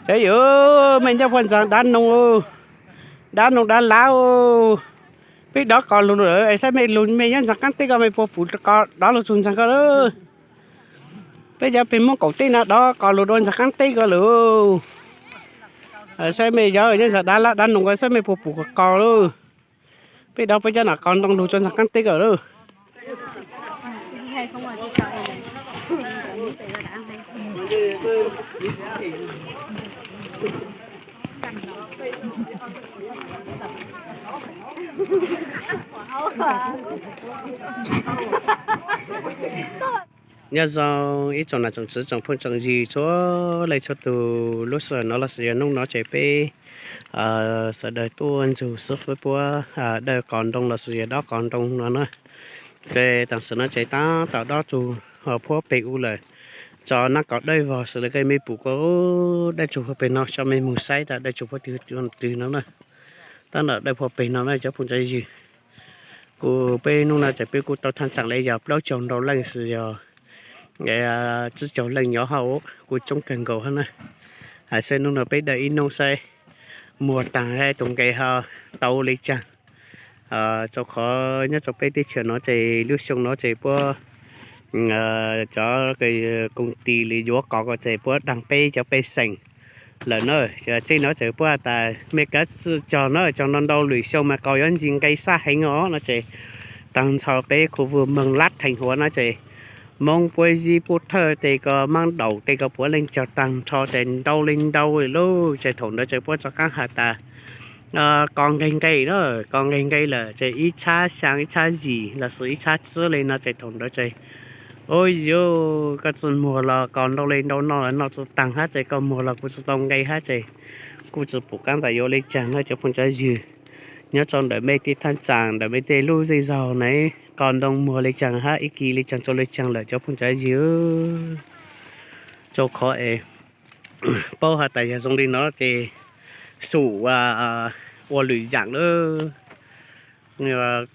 Peb yog mej nyob puag ntxaag dab noog, dab noog dab lab, peb dob qos lug lawm es saib mej lug mej nyob ntxaag qaab teb ko mej puas pum qos dob lug tug ntxaag ko lawm. Peb cov peg Moob kaum teb no dob qos lug dua ntxaag qaab teb ko lawm. Saib mej yog nyob ntxaag dab lab dab noog ko saib mej puas pum qos lawm. Peb dob peb cov nom qos ntoo lug tso ntxaag qaab teb ko lawm. Nyob zoo ib tsoom nam tsoom tswv tsoom phooj tsoom ywg txhua leej txhua tug, lub sij hawm no los sis yog nub no ces peb sawv daws tuaj nrug xwb peb puab dawj qos ntoo los sis yog dob qos ntoo no na. Ces taam sim no ces taab tom dob tug puab peg u lawm, tso nab qos dawj vog xws le koj mej pum ko, dawj tug puab peg no tso mej moog saib tas dawj tug puab twg no na. Taab tom dawj puab peg no na cov phooj cov ywg. Kuv peb nub no ces peb kuj tau thaaj tsaam le yog plaub caug nrau leej xws yog tsib caug leej nyob hauv, kuj coob kawg nkaus hab na. Hais saib nub no peb dawj ib nub saib muag taag tus nqe ho tau le caag. Rua qhov nyob rua peb teb chaws no ces lub xyoo no ces puab cov koom tis le yuav qos ko ces puab daag peb cov pej xeem lawm na. Txij no ces puab has tas mej kav tsij cog na, cog ntau ntau lwm xyoo mas qos yuav ntxi nqe sab heev os no ces taag nrho peb khu vwg Moog Lab Theem Huav no ces Moob Puab Zib Puab Thawj tej ko, Maab Daum tej ko puav leej cog taag nrho ces ntau le ntau lawm lauj. Ces thaum ntawd ces puab rov qaab has tas qos nqe nqe na, qos nqe nqe lawm ces ib txhab xyaa ib txhab yim los sis ib txhab tsib le no ces thaum ntawd ces, o yog koj tsi muag los qos ntau le ntau no los noj tsi taag hab ces koj muag los kuv tsi tau nqe hab ces kuj tsi pum qaab tas yuav le caag na cov phooj cov ywg. Nyob rua ntawm mej tej thaaj tsaam ntawm mej tej lub zej zog na, qos ntoo muag le caag hab ib kis le caag rua le caag lawm cov phooj cov ywg. Rua qhov es paub has tas yog zoo le no ces xum ua lwm yaam lawm,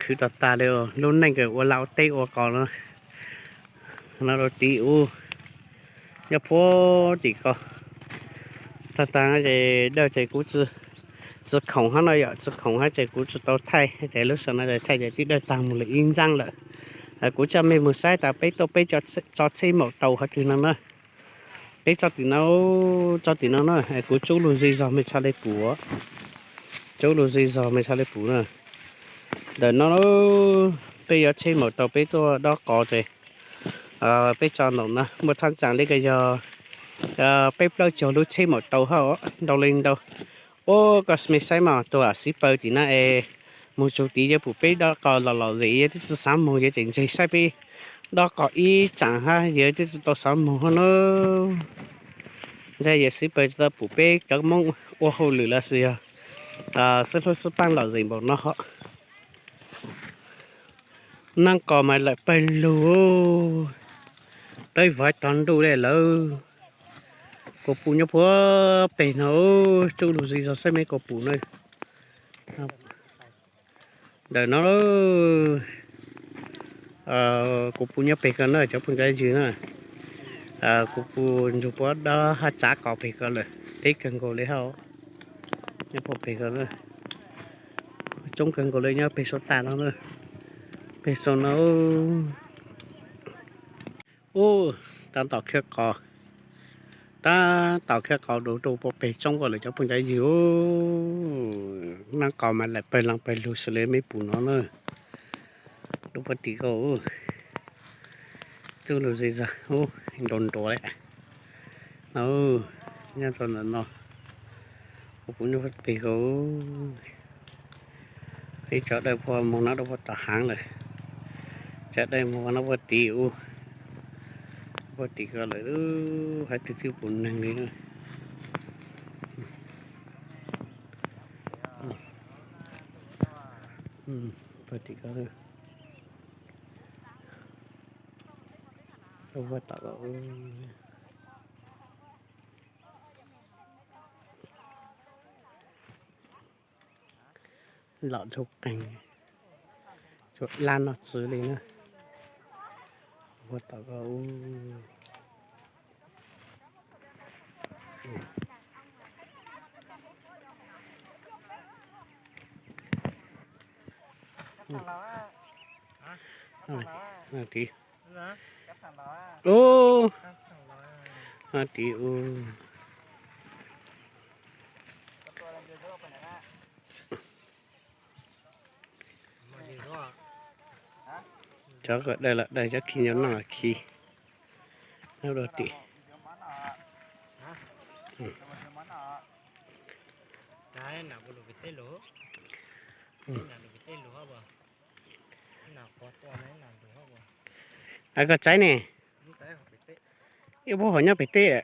khwv tag tag le lub neej kws ua laj ua teb ua qos no. No rau tim u, nyob puag tim ko. Tag tag ces dawj ces kuv tsi khoom hab no yom, tsi khoom hab ces kuv tsi tau thaij ces lub sij hawm no ces thaij ces twb dawj tag moog lawm ib ntxaab lawm. Kuv coj mej moog saib tas peb tuaj peb tso tsheb maum taus hov twg no na. Peb tso tim no, tso tim no na, kuv tsub lug zej zog mej txhaj le pum, tsub lug zej zog mej txhaj le pum na. Ntawm no peb yuav tsheb maum taus peb tuaj dob qos ces peb tso ntawm no muaj thaaj tsaam le ko yog peb plaub caug lub tsheb maum taus hab ntau le ntau. Ua koj mej saib mas tus a xib paws tim na es moog txug tid yuav pum peb dob qos lom lom zem, yog twb tsi xaav moog yuav tseem ntseg saib peb dob qos ib tsaam hab yog twb tsi tau xaav moog hab na. Ntshe yog xib paws tsi tau pum peb cov Moob ua hauj lwm los sis yog xwb hlub xwb paab lom zem npaum no hov. Naab qos mas lawm pawg lug, dawb vog tog ntuj le lawm. Kuv pum nyob puag peg no, tsub lug zej zog saib mej kuv pum na. Ntawm no, kuv pum nyob peg ko na cov phooj cov ywg na. Kuv pum nrug puab dob hab tsav qos peg ko lawm, deb kawg nkaus le hab. Nyob puag peg ko, coob kawg nkaus le nyob peg saum tag no, peg saum no. Ub, tab tom khiav qos, tab tom khiav qos dua rau puag peg tsoob ko lawm cov phooj cov ywg. Naab qos mas lawm pawg leej pawg lug xws le mej pum no na. Rau puag tim ko, tsub lug zej zog, nruav nruav le. Nyob rau ntawm no, kuv pum nyob puag peg ko. Ib co dawj puag moog no rau puag tom haav lawm, co dawj moog no puag tim u, puag tim ko lawm, hab twb twb pum neeg li. Puag tim ko, rau puag tom ko. Lom dhau qeeg, tsuas dlab noj txwv li na. Puag tom ko, Ub, ub, tiv ub. Cov kom daws los daws, cov khi nyob noj los khi. Nyob rau tim. Koj tsaib ne, ib puab hov nyob pem teb.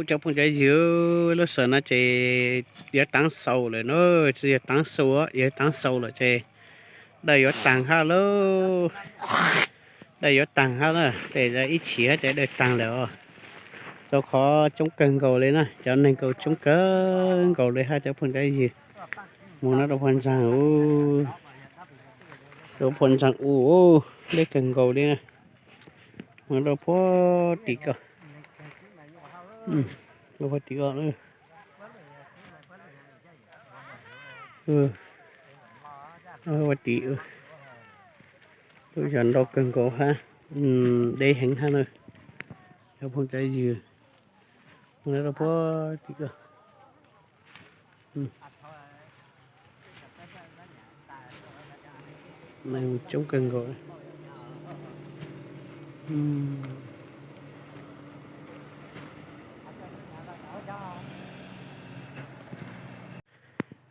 Cov phooj cov ywg, lub sij hawm no ces yuav tav su lawm na, tsis yog tav su, yuav tav su lawm ces dawm yuav taag hab lauj. Dawm yuav taag hab na, tes ib chim hab ces dawm taag lawm os. Rau qhov coob kawg nkaus li na, cov neeg nkaus coob kawg nkaus li hab cov phooj cov ywg. Mus no rau puag ntsaag, rau puag ntsaag u, deb kawg nkaus li na. Mus rau puag tim ko, rau puag tim ko. Ua tim, lub zos ntau kawg nkaus hab, deb heev hab na. Cov phooj cov ywg, mus rau puag tim ko. Coob kawg nkaus.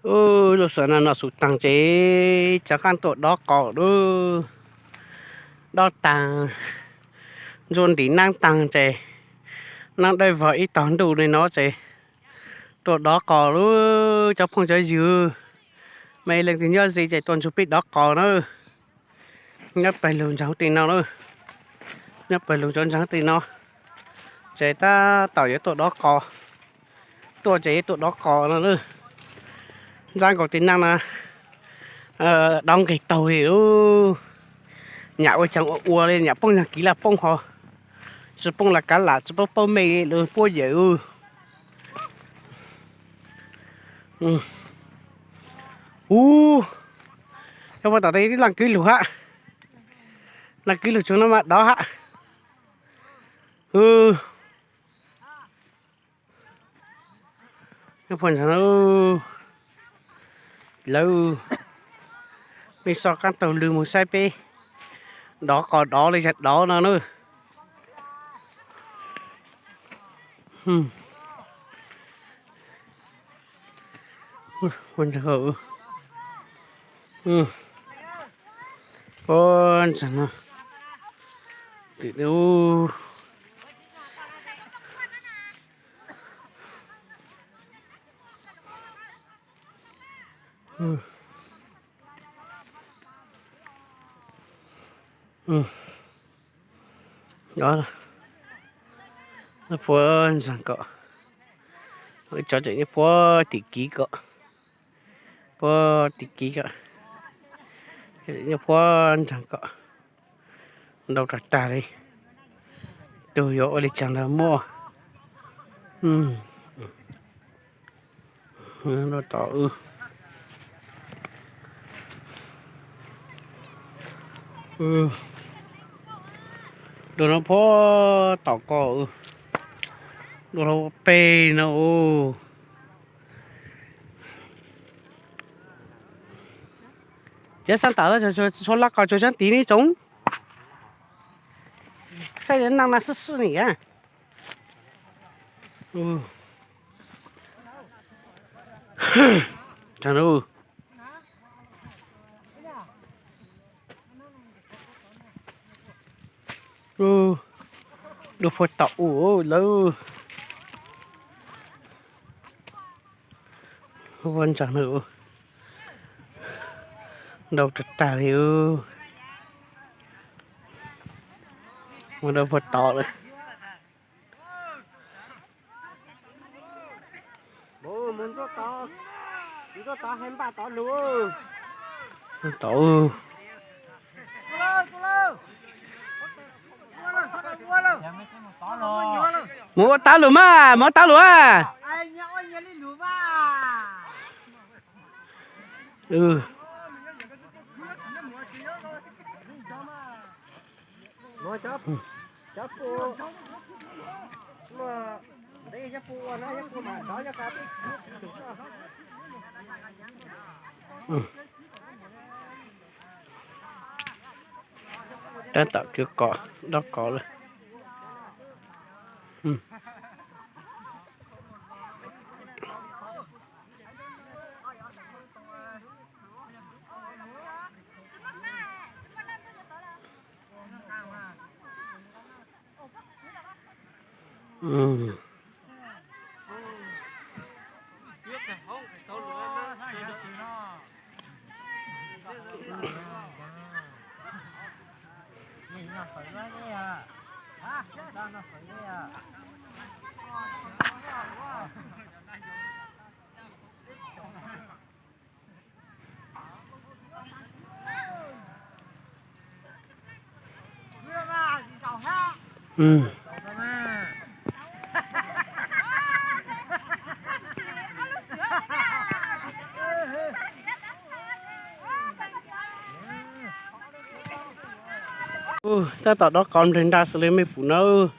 Ub, lub sij hawm no noj su taag ces cov qaab tuaj dob qos lawm. Dob taag, ntsuab ntim naab taag ces naab dawb vog ib tog ntuj li no ces tuaj dob qos lawm cov phooj cov ywg. Mej leej twg nyob ze ces tuaj nrug peb dob qos na. Nyob pawg lug ntsaag tim no na, nyob pawg lug cov ntsaag tim no, ces tab tom yuav tuaj dob qos. Tuaj ces yuav tuaj dob qos no na. Ntxaab nkaus tes naaj na, dob nqeg taug li lub, nyam ua caag ua ua li, nyam poob nyag kiv laj poob ho, tsi poob laj kav lam, tsi poob paub mej lug puab yawm. Ub, cov puag tom tej tib laaj kwv lug hab, laaj kwv lug tsuag no mas dov hab. Puag ntsaag lawm, mej soj qaab taug lw moog saib peb dov qos dov li caag dov no na. Puag ntsaag, puag ntsaag no, tim ub. Puag ntsaag ko, ib tsob tseem nyob puag tim kiv ko, puag tim kiv ko, nyob puag ntsaag ko, ntau tag tag li. Tug yuav ua li caag lug muaj. Tom, dua no puag tom ko, dua no peg no. Cov xaab tawm tsi tshua laj qos tsuag tsaab tid ne tsoom. Saib naaj na swb swb ni. Dua puag tom u lawm. Ua ntsaag na, ntau tag tag li. Ua dua puag tom lawm. Tom, Mus ua tab lug mas, mus ua tab lug a. Tab tom kwv qos, dob qos lawm. Tab tom dob qos nplawg nra xws li mej pum na. Ub,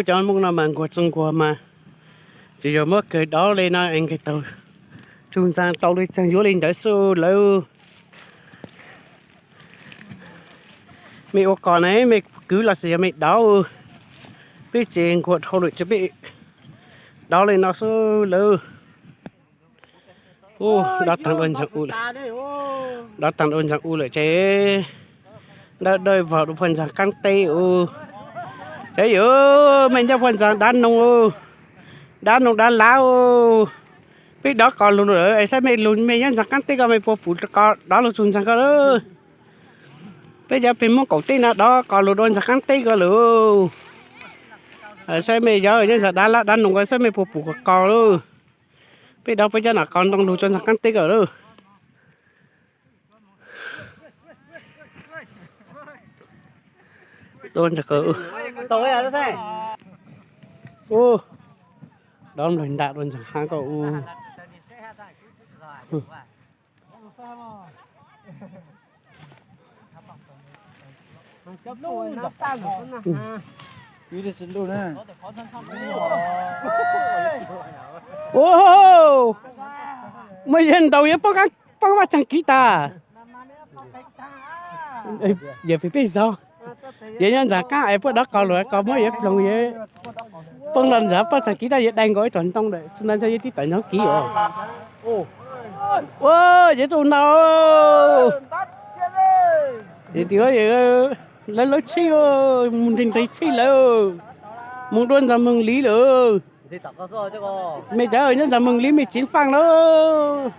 cov Hmoob no mas nquag txoos nquag mas, tsuas yog muab kawg dob li no es nkag taug tsug ntxaa tau li txaag yuav li ntawd xwb lawm. Mej ua qos ne mej kwv los sis yog mej dob, peb tsev nquag dhau lawm tsuas peb dob li no xwb lawm. Ub, dob taag dua ntxaag u lawm. Dob taag dua ntxaag u lawm ces dawb dawb vog dua poj ntxoog qaab teb ub. Ces yog mej nyob poj ntxoog dab noog, dab noog dab lab ub, peb dob qos lug lawm es saib mej lug mej nyob ntxoog qaab teb ko mej puas pum qos dob lug tsug ntxoog ko lawm. Peb cov peg Hmoob qaum teb no dob qos lug dua ntxoog qaab teb ko lawm. Saib mej yog nyob ntxoog dab lab dab noog ko saib mej puas pum qos qos lawm. Peb dob peb cov no qos ntoo lug tsug ntxoog qaab teb ko lawm. Ub, dob nplawg nra dua ntxoog qaab ko ub. Ub, muaj yawg ntaus yuav poob vaj tsaag kiv tas. Yawg pem peb zog, yawg nyob ntxoog qaab es puab dob qos lug ko muab yawg ploog yawg poob los ntxoog poob tsaag kiv tab yawg dai nkaus ib tug ntoo lawm tsi ntawd ntshai yawg tib tawm nyob kiv os. Ua, yawg tub no, yawg tias lawv lawv tsheb, mus nreg nreg tsheb lawm, mus dua ntxoog moog li lawm. Mej cov nyob ntxoog moog li mej tseev faaj lawm.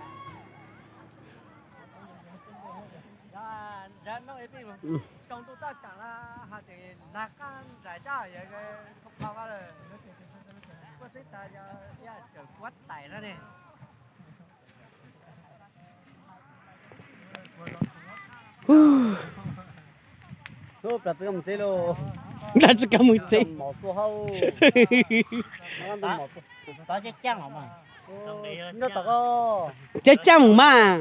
Npaj tsi kag mus tsev. Caj caj mus mas.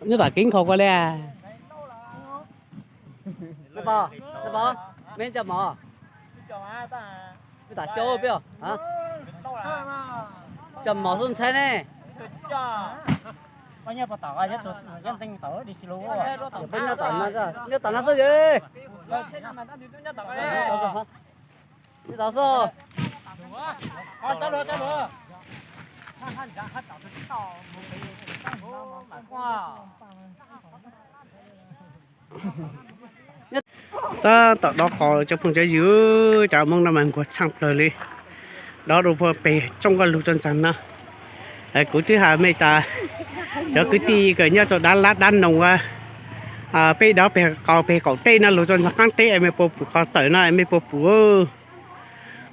Nyob tom kev nkhaus ko li. Mej coj mov, coj mov xwb ntshai ne. Nyob tom no xwb. Nyob tom xwb. Tab tom dob qos cov phooj cov ywg, cov Hmoob no mas nquag tshaj plawg li. Dob dua peg tsooj ko lug rua ntxag no. Kuv twb has mej tas, cov kwv tij kws nyob rua dab lab dab noog, peb dob peg qos peg qaum teb no lug rua ntxag qaab teb es mej puas pum qos tawm no es mej puas pum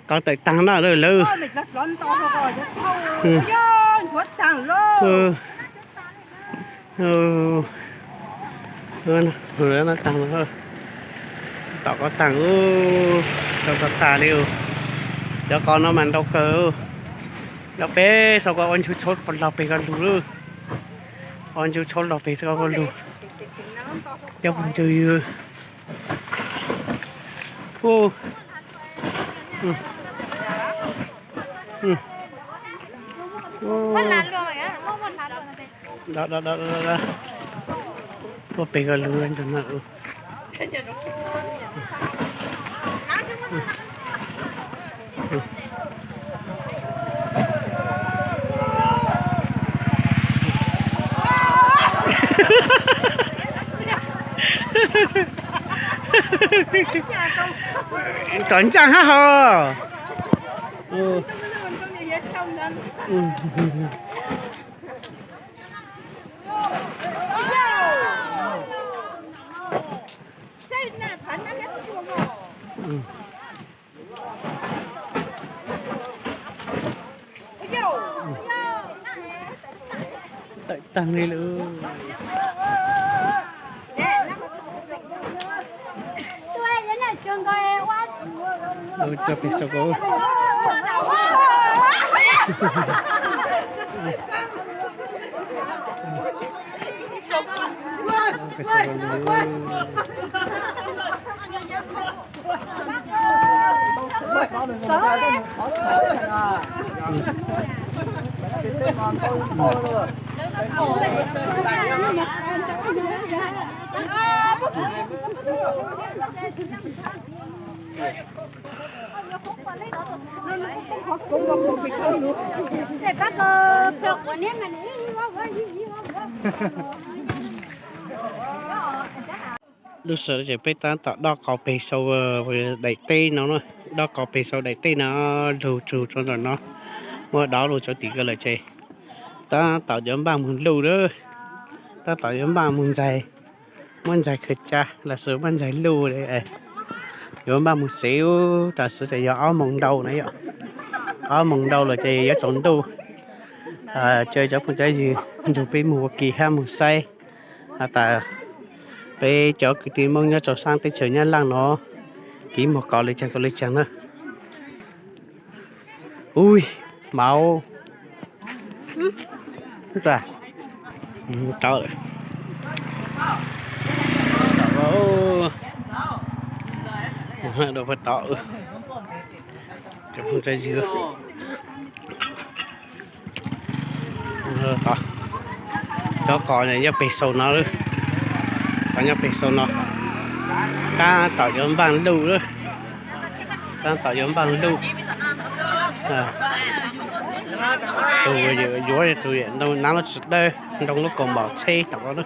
qos tawm taag no lawm. Taag no, Tom ko tag, rau tag tag li. Cov ko no mas ntau kawg. Cov peb sau ko ua ntsug tshauv los pem ko lug lawm. Ua ntsug tshauv los pem ko lug. Cov phooj ywg. Tuaj pem ko lug ntag no. Tov ntsaaj hab ho. Tawm tag li lawm. Cov pem sau ko. Lub sij hawm no ces peb tab tom dob qos pem sau daim teb no, dob qos pem sau daim teb no, lug tsug rau ntawm no, muab dob lug rau tim ko lawm ces tab tom yuav npaj moog luj lawm, tab tom yuav npaj moog ntxais, muab ntxais khaws tsa los sis muab ntxais luj, yuav npaj moog xev ub, tam sim no yog ob moos ntau na yom, ob moos ntau lawm ces yuav tsaus ntuj. Ces cov phooj cov ywg, nrug peb moog ua ke hab moog saib has tas peb cov kwv tij Moob nyob rau saab teb chaws Nyab Laaj no kev muag qos le caag tau le caag na. Ui, mauv. Tod, tod, cov qos nyob peg saum no, qos nyob peg saum no, tab tom yuav npaj luj lawm, tab tom yuav npaj luj. Tus yuav, tus nab lub tsis dawb, nroo lub kaus mom tsheb tom no.